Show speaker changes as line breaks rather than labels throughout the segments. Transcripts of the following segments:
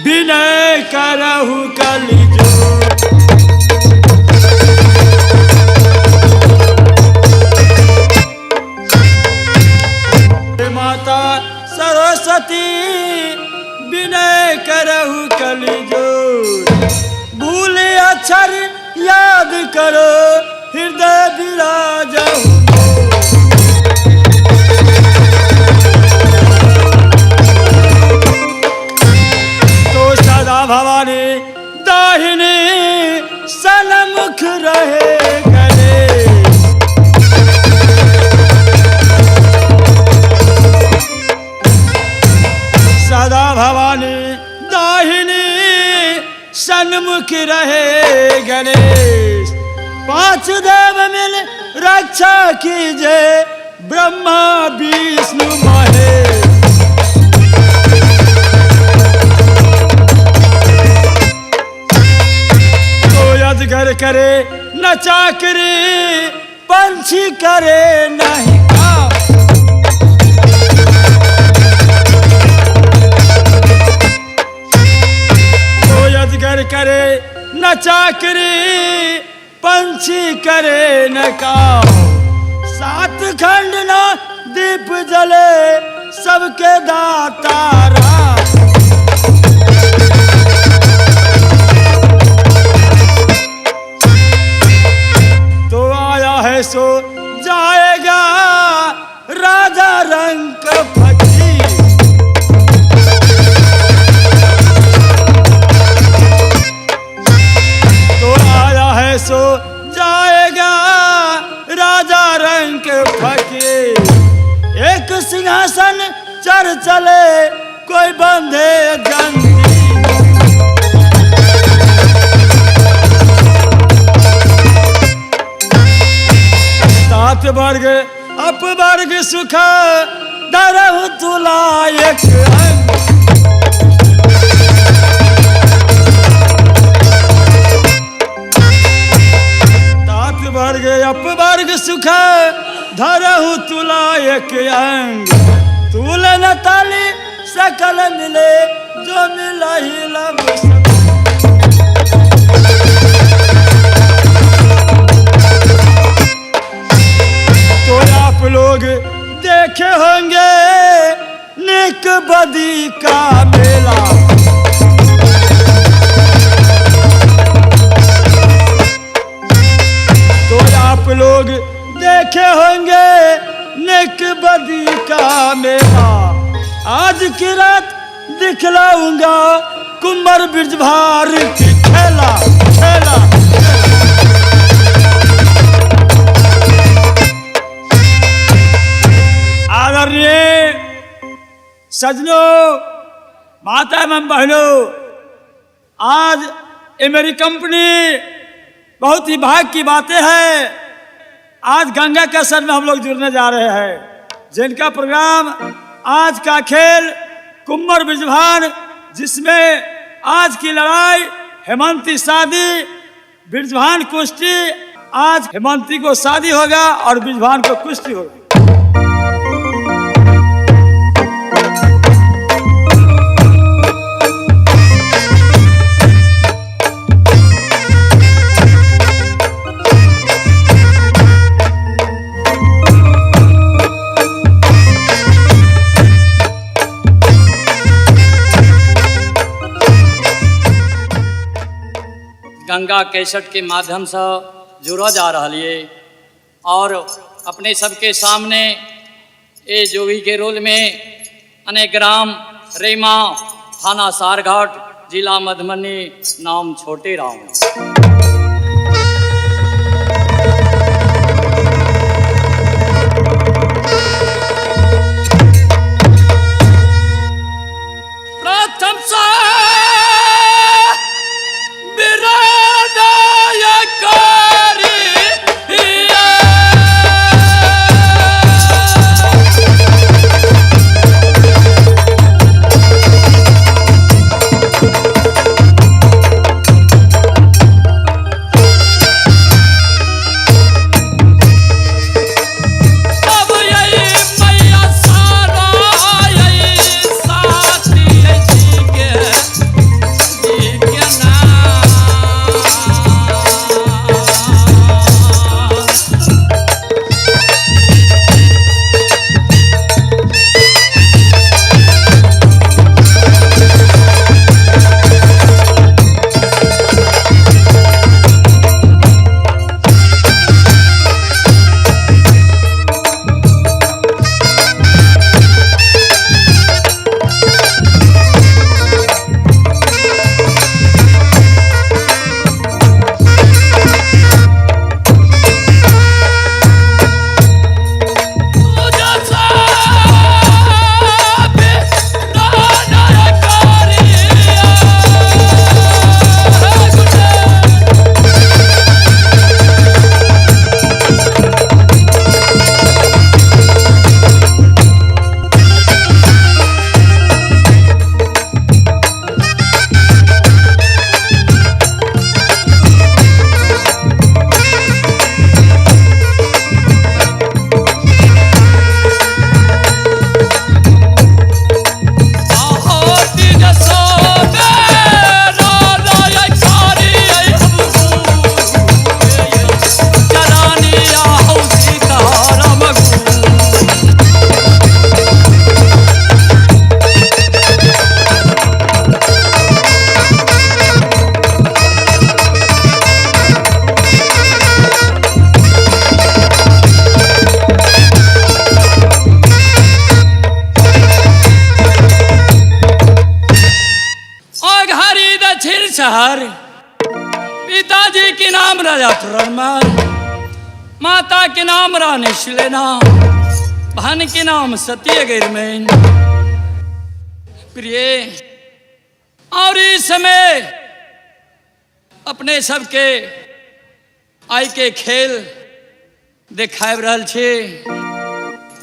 विनय करहु कलिजो। माता सरस्वती विनय करहु कलिजोर, भूले अक्षर याद करो हृदय विराजहु। तो सदा भवानी दाहिनी सन्मुख रहे करे। सदा भवानी दाहिनी सन्मुख रहे गणेश। पांच देव मिल रक्षा कीजे ब्रह्मा विष्णु महेश। तो अजगर करे न चाकरी, पंछी करे नहीं काम। अजगर करे न चाकरी, पंछी करे न काम। सात खंड न दीप जले सबके दाता राम। तो आया है सो जाएगा राजा रंग फकीर। तो आया है सो जाएगा राजा रंग फकीर। एक सिंहासन चढ़ चले कोई बंधे जंजीर। सात वर्ग अपवर्ग सुख धरहु तुला एक अंग। वर्ग अपवर्ग सुख धरहु तुला एक अंग। तुल न ताली सकल मिले जो मिलहि लब सब। तो आप लोग देखे होंगे निक बदी का मेला। तो आप लोग देखे होंगे निक बदी का मेला। आज की रात दिखलाऊंगा कुंवर ब्रजभार की खेला खेला। आदरणीय सज्जनों, माता एवं बहनों, आज ये मेरी कंपनी बहुत ही भाग्य की बातें हैं। आज गंगा के सर में हम लोग जुड़ने जा रहे हैं, जिनका प्रोग्राम आज का खेल कुंवर ब्रजभान, जिसमें आज की लड़ाई हेमंती शादी ब्रजभान कुश्ती। आज हेमंती को शादी होगा और ब्रजभान को कुश्ती होगी।
गंगा कैसेट के माध्यम से जुड़ा जा रहा है और अपने सबके सामने ए जोगी के रोल में अनेक ग्राम रेमा, थाना सारघाट, जिला मधुबनी, नाम छोटे राम। प्रथम सा सारा साथी जी के। दक्षिण शहर। पिताजी के नाम राजा तुरमल, माता के नाम रानी शिलेना, बहन के नाम सत्य गिरमेन। प्रिय, और इस समय अपने सबके आई के खेल देखाब रहल छे।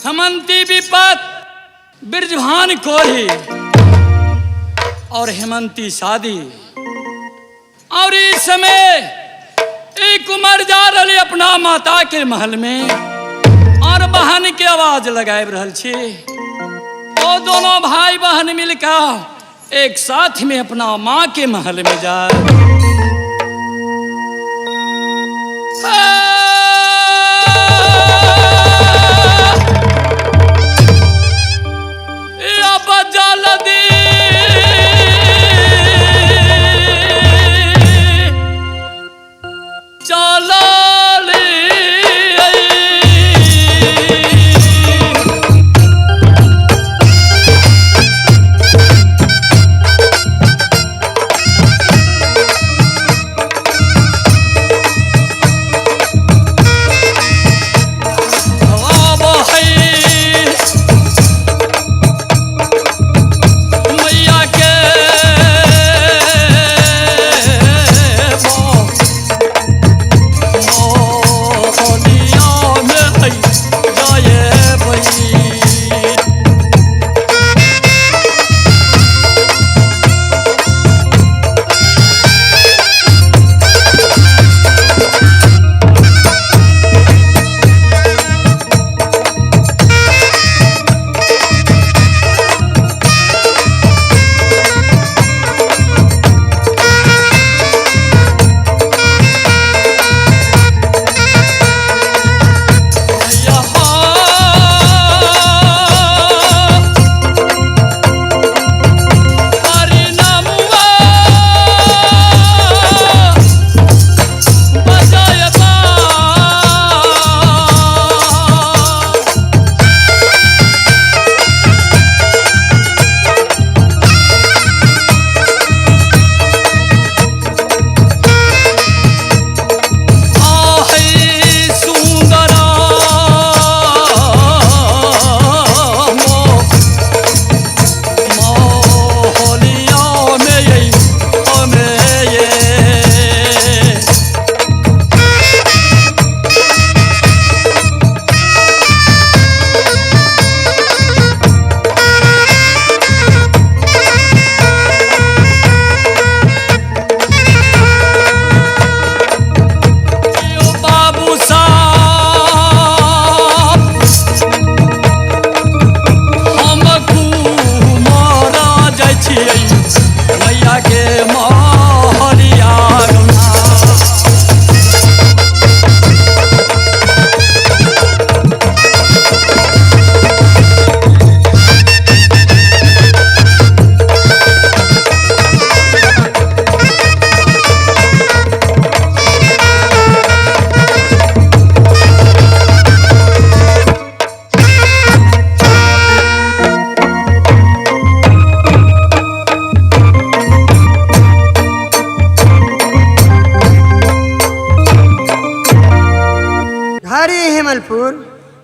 हेमंती विपत ब्रजभान कोही और हेमंती शादी। और इस समय एक उमर जा रही अपना माता के महल में और बहन के आवाज लगाब रहल छे। वो दोनों भाई बहन मिलकर एक साथ में अपना माँ के महल में जाए।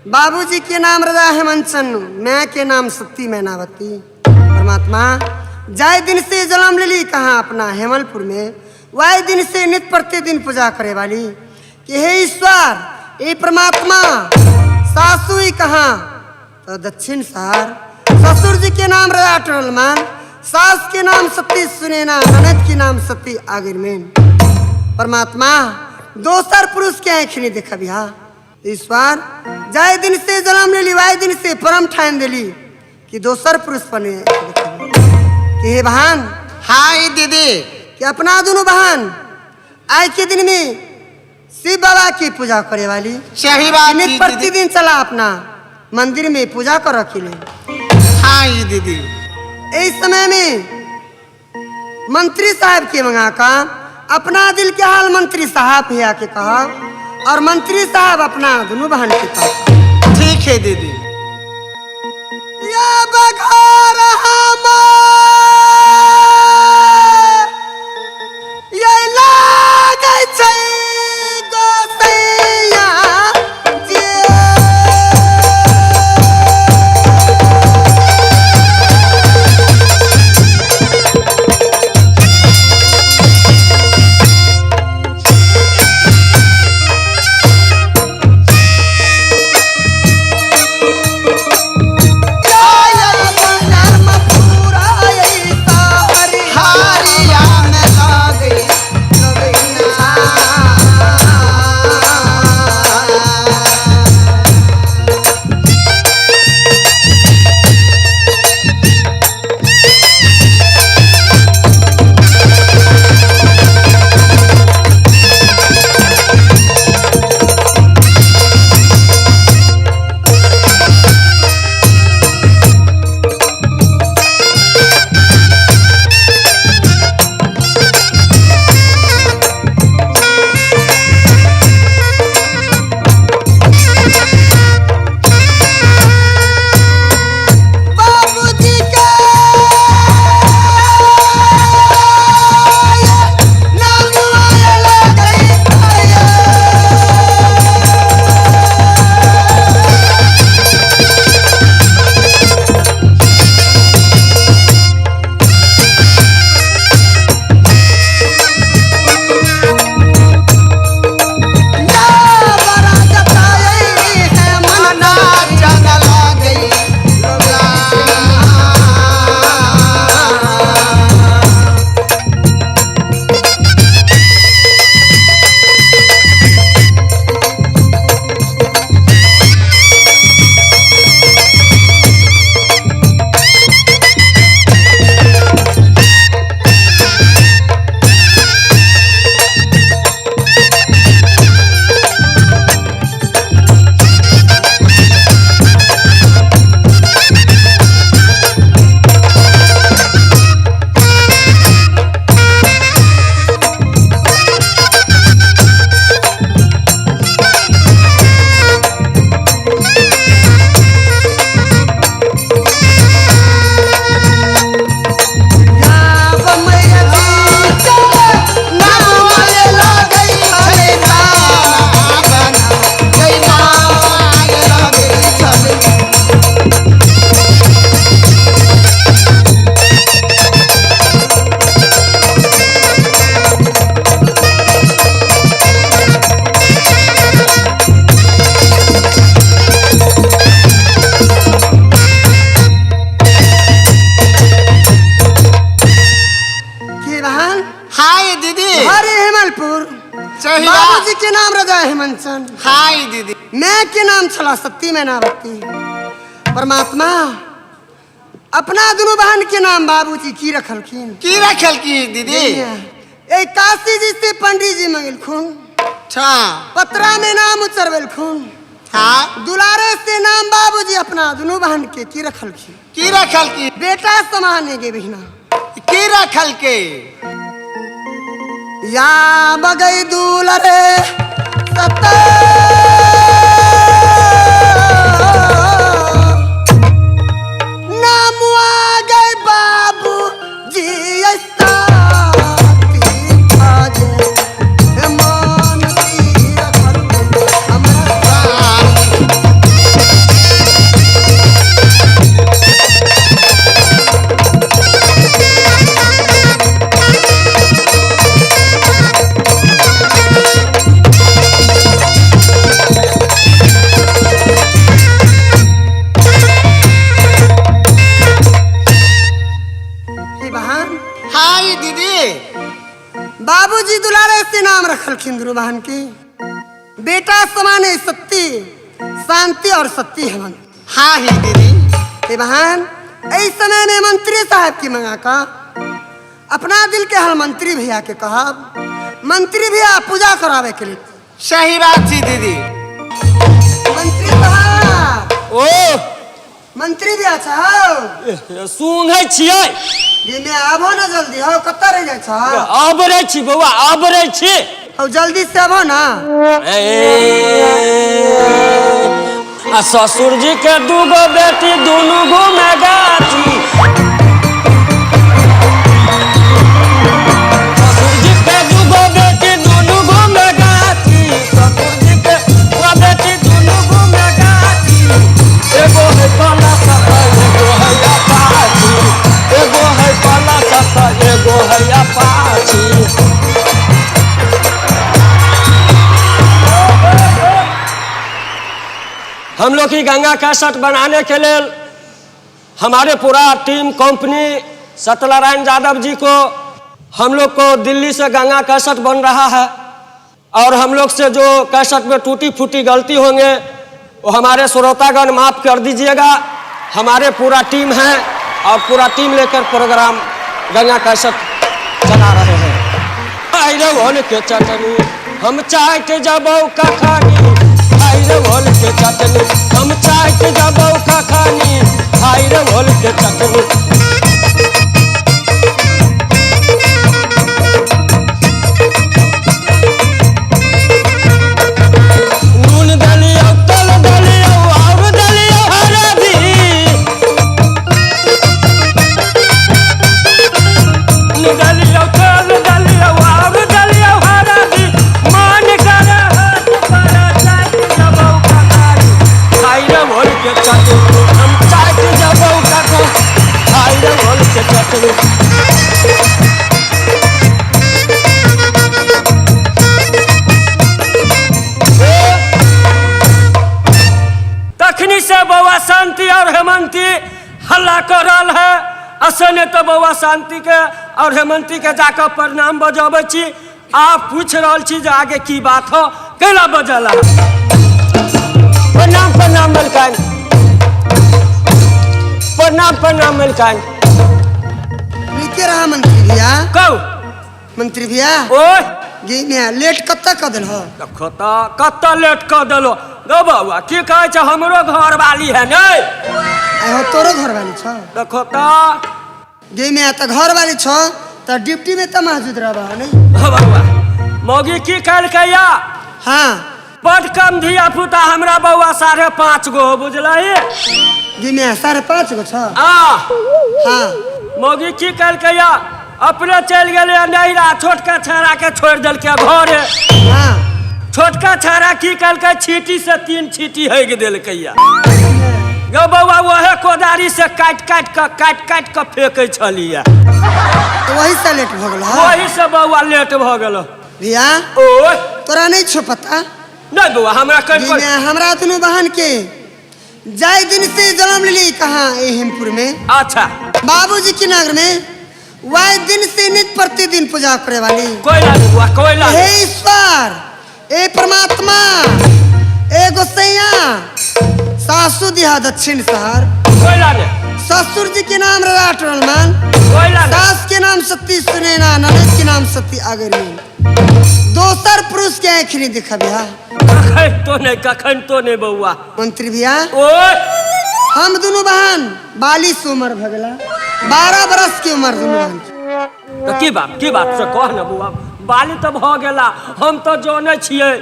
बाबूजी के नाम राजा हेमंत चन्नू, मैं के नाम सती मैनावती। परमात्मा जाय दिन से जन्म लेली कहाँ अपना हेमलपुर में, वही दिन से नित प्रतिदिन पूजा करे वाली कि हे ईश्वर हे परमात्मा। सासू ही कहाँ तो दक्षिण सार, ससुर जी के नाम राजा टोलमान, सास के नाम सती सुनेना, ननद के नाम सती आगिरमेन। परमात्मा दोसर पुरुष के आँख नहीं देखा बिहा। ईश्वर जाय दिन से जन्म लेली वही दिन से परम ठान दिली कि दोसर पुरुष पर कि हे बहन।
हाँ दीदी,
कि अपना दोनों बहन आज के दिन में शिव बाबा की पूजा करे वाली
सही बात।
प्रतिदिन चला अपना मंदिर में पूजा कर रखी ले।
हाँ दीदी,
इस समय में मंत्री साहब के मंगा का अपना दिल के हाल मंत्री साहब ही आके कहा और मंत्री साहब अपना दोनों बहन के कहा।
ठीक है दीदी।
या बघार हमार
ये दीदी।
हरे हेमलपुर।
सही बात।
बाबूजी के नाम राजा हेमंतचंद।
हाँ ये दीदी।
मैं के नाम छला सत्ती मैनावती। परमात्मा अपना दुनू बहन के नाम बाबूजी की रखलखिन?
की रखलखिन दीदी?
ए काशी जी से पंडित जी मंगेलखुन।
अच्छा।
पतरा में नाम उचरवेलखुन।
हाँ।
दुलारे से नाम बाबूजी अपना दुनू बहन के की रखलखिन?
की रखलखिन?
बेटा समाने के बिना
की रखल के?
या बगई दुलरे सता नाम आ गए बाबू जी बाबूजी दुलारे से नाम रखलखिन दुनू बहन के। बेटा समाने सत्ती शांति और सत्ती हेमंत।
हाँ ही दीदी।
हे बहन इस समय में मंत्री साहब की मंगा का अपना दिल के हल मंत्री भैया के कहब मंत्री भैया पूजा करावे के लिए।
सही बात थी दीदी।
मंत्री साहब।
ओ
मंत्री भैया छौ
सुनै छियै?
ये में आबो ना जल्दी हो कत्ता रह जाय छौ?
आब रहै छी बौआ आब रहै छी।
हो जल्दी से आबो ना।
आ ससुर जी के दूगो बेटी दुनू घूमे गाछी। ससुर जी के दूगो बेटी दुनू घूमे गाछी। ससुर जी के दूगो बेटी दुनू घूमे गाछी। एगो है पाला सता एगो है अपाची। एगो है पाला सता एगो है अपाची। हम लोग की गंगा कैसेट बनाने के लिए हमारे पूरा टीम कंपनी सत्यनारायण यादव जी को हम लोग को दिल्ली से गंगा कैसेट बन रहा है और हम लोग से जो कैसेट में टूटी फूटी गलती होंगे वो हमारे श्रोतागण माफ़ कर दीजिएगा। हमारे पूरा टीम है और पूरा टीम लेकर प्रोग्राम गंगा कैसेट चला रहे हैं। आइरे के चटनी हम चाट जबौ कखानी। हाय भोल के चटनी हम चाट जबौ कखानी। हाय भोल के चटनी। नून दलियो तल दलियो और दलियो हरदी। नून दलियो तल दलियो और दलियो हरदी। मान कर हाथ पर चाट जबौ कखानी। हाय भोल के चटनी हम चाट जबौ कखानी। हाय भोल के चटनी। तखनी से बौआ शांति और हेमंती हल्ला कर रहल है। असने तो बौआ शांति के और हेमंती के जाकर प्रणाम बजबै छी। आप पूछ रहल छी जे आगे की बात हो कैला बजला। प्रणाम प्रणाम मलकान। प्रणाम प्रणाम मलकान।
नीके रहा मंत्री भैया।
कहू
मंत्री भैया।
ओए
गे में लेट कत्ता क देल हो?
देखो त कत्ता लेट क देलो। गौ बौआ की कहै छै हमरो घर वाली है नै?
आइ हो तोरो घर वाली छ?
देखो त
गे में त घर वाली छ त ड्यूटी में त मौजूद रहबा नै?
हो बौआ मौगी की कहलकै या?
हाँ।
बड कम धिया पुता हमरा बौआ 5.5 गो बुझलही?
गे में 5.5 गो छ?
आ
हाँ।
मौगी की कहलकै या अपने चलि गेलै नैहरा छोटका छाड़ा के छोड़ि देलकै घरे।
हाँ।
छोटका छाड़ा की कहलकै छीटी से 3 छीटी हेग देलकै या। गौ बौआ वहे कोदारी से काटि काटि कऽ काटि काटि कऽ फेकै छलियै।
तो वही से लेट भऽ गेल।
वही से बौआ लेट भऽ गेल।
भैया
ओए
तोरा नहीं छो पता?
नहीं बौआ हमरा कहीं
हमरा दुनू बहन के जाय दिन से जन्म लेली कहाँ हेमपुर में।
अच्छा।
बाबूजी के नगर में वह दिन से नित प्रतिदिन पूजा करे वाली।
कोयला नहीं बुआ, कोयला।
हे ईश्वर, हे परमात्मा, ए गोसैया, सासू दिहा दक्षिण शहर,
कोयला नहीं।
ससुर जी के नाम राठ मान,
कोयला नहीं।
सास के नाम सती सुनैना, ननद के नाम सती अगरी। दोसर पुरुष के आँख नहीं दिखा भैया।
कखन तो नहीं, कखन तो नहीं बउआ।
मंत्री भैया,
ओए
हम दोनों बहन 42 उम्र भगला, 12 बरस की उम्र दोनों बहन की।
तो की बात से कह न बउआ, बाली तो भ गेला, हम तो जानै छियै।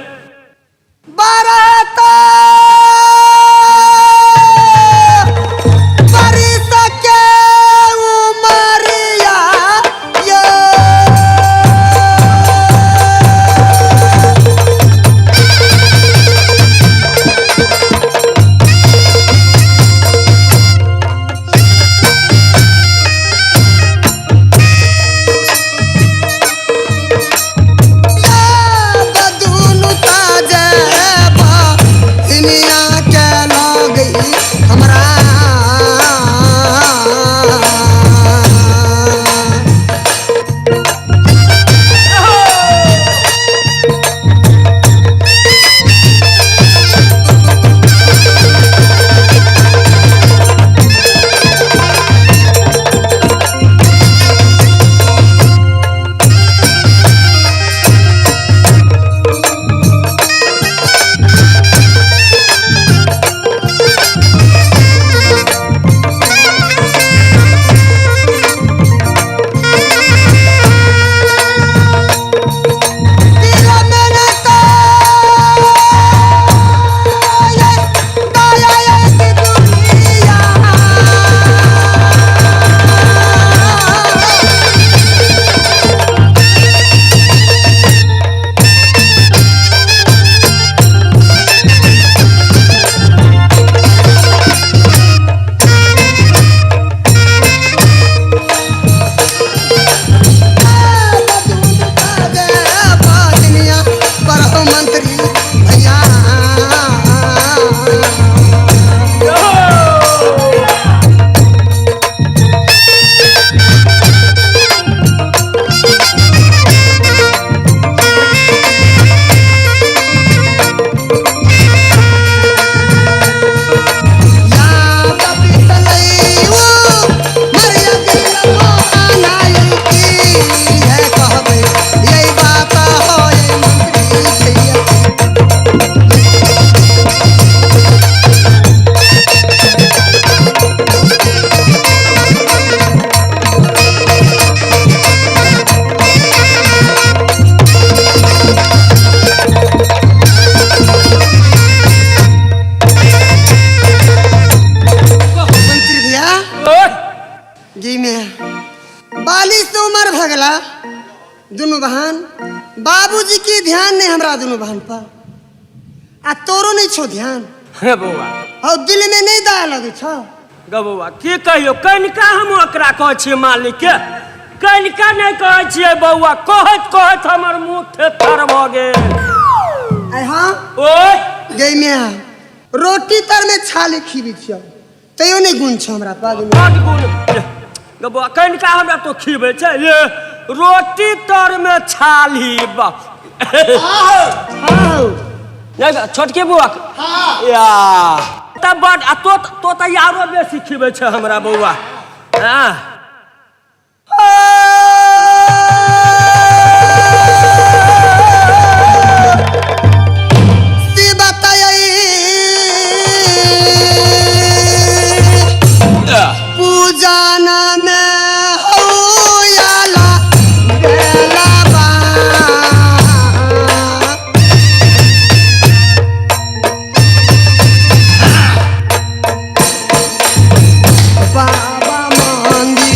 12 बरस के उमरिया ये। दुनू ताजे बहिनिया के लगई हमरा। दिल में न तो ये दया ये दुनिया। मंत्री भैया, या बपितलैओ, मरिया गेलौ आनायल की, है कहबै यही बात होय मंत्री भैया। मंत्री भैया
ओए
जी में 42 उम्र भगला दुनू बहन, बाबूजी की ध्यान नहीं हमरा दुनू बहन पर, आ तोरो नहीं छो ध्यान।
हे बउआ,
और दिल में नहीं दया लगे छो।
गो बउआ की कहियो, कनिका हम ओकरा कहै छियै मालिक के, कनिका नहीं कहै छियै बउआ, कहैत कहैत हमर मुँह थेथर भऽ गेल।
आय हाँ
ओए
गई में रोटी तर में छाले खीबी छियो, तैयो नहीं गुण छो हमरा पाग में।
बड गुण गो बउआ, कनिका हमरा तो खीबै छै ये रोटी तर में छाली बा।
हाँ
नहीं छोटके बउआ या तब बड आ तो तऽ आरो बेसी खीबै छै हमरा बउआ। हाँ
सी बताई पूजा में हो याला गेला बा। बाबा मंदिर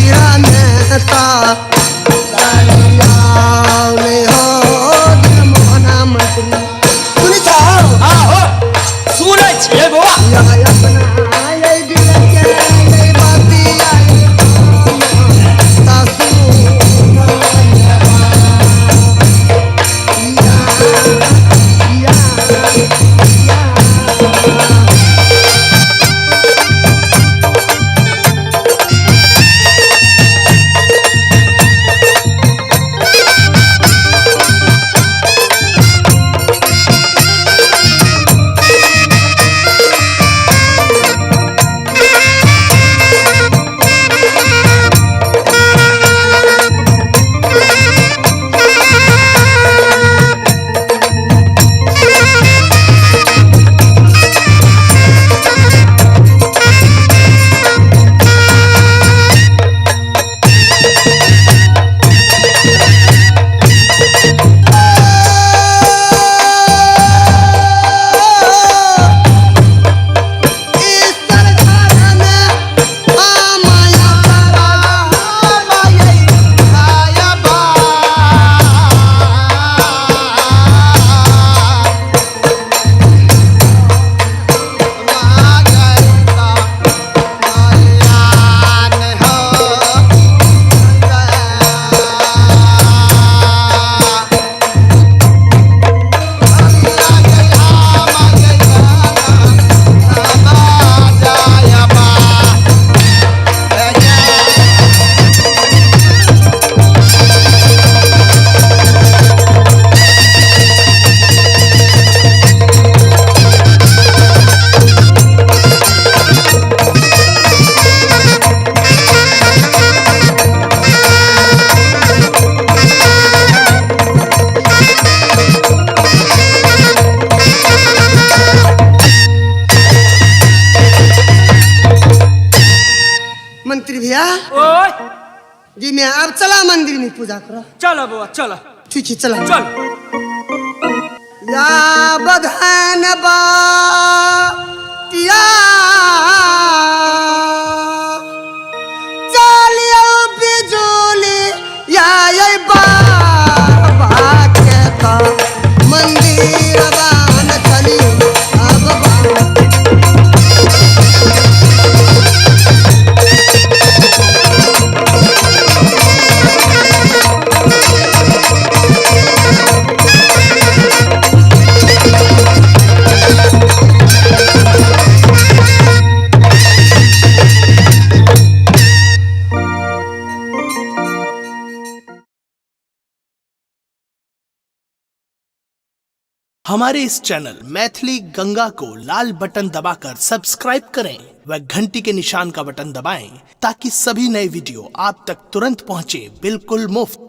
अब चला मंदिर में पूजा करो।
चलो बुआ चलो।
ठीक है चला।
चल।
या बधन बाटिया चलियो बिजुली या ये बाबा के तो मंदिर बान चलियो अब बाबा।
हमारे इस चैनल मैथिली गंगा को लाल बटन दबाकर सब्सक्राइब करें व घंटी के निशान का बटन दबाएं ताकि सभी नए वीडियो आप तक तुरंत पहुंचे बिल्कुल मुफ्त।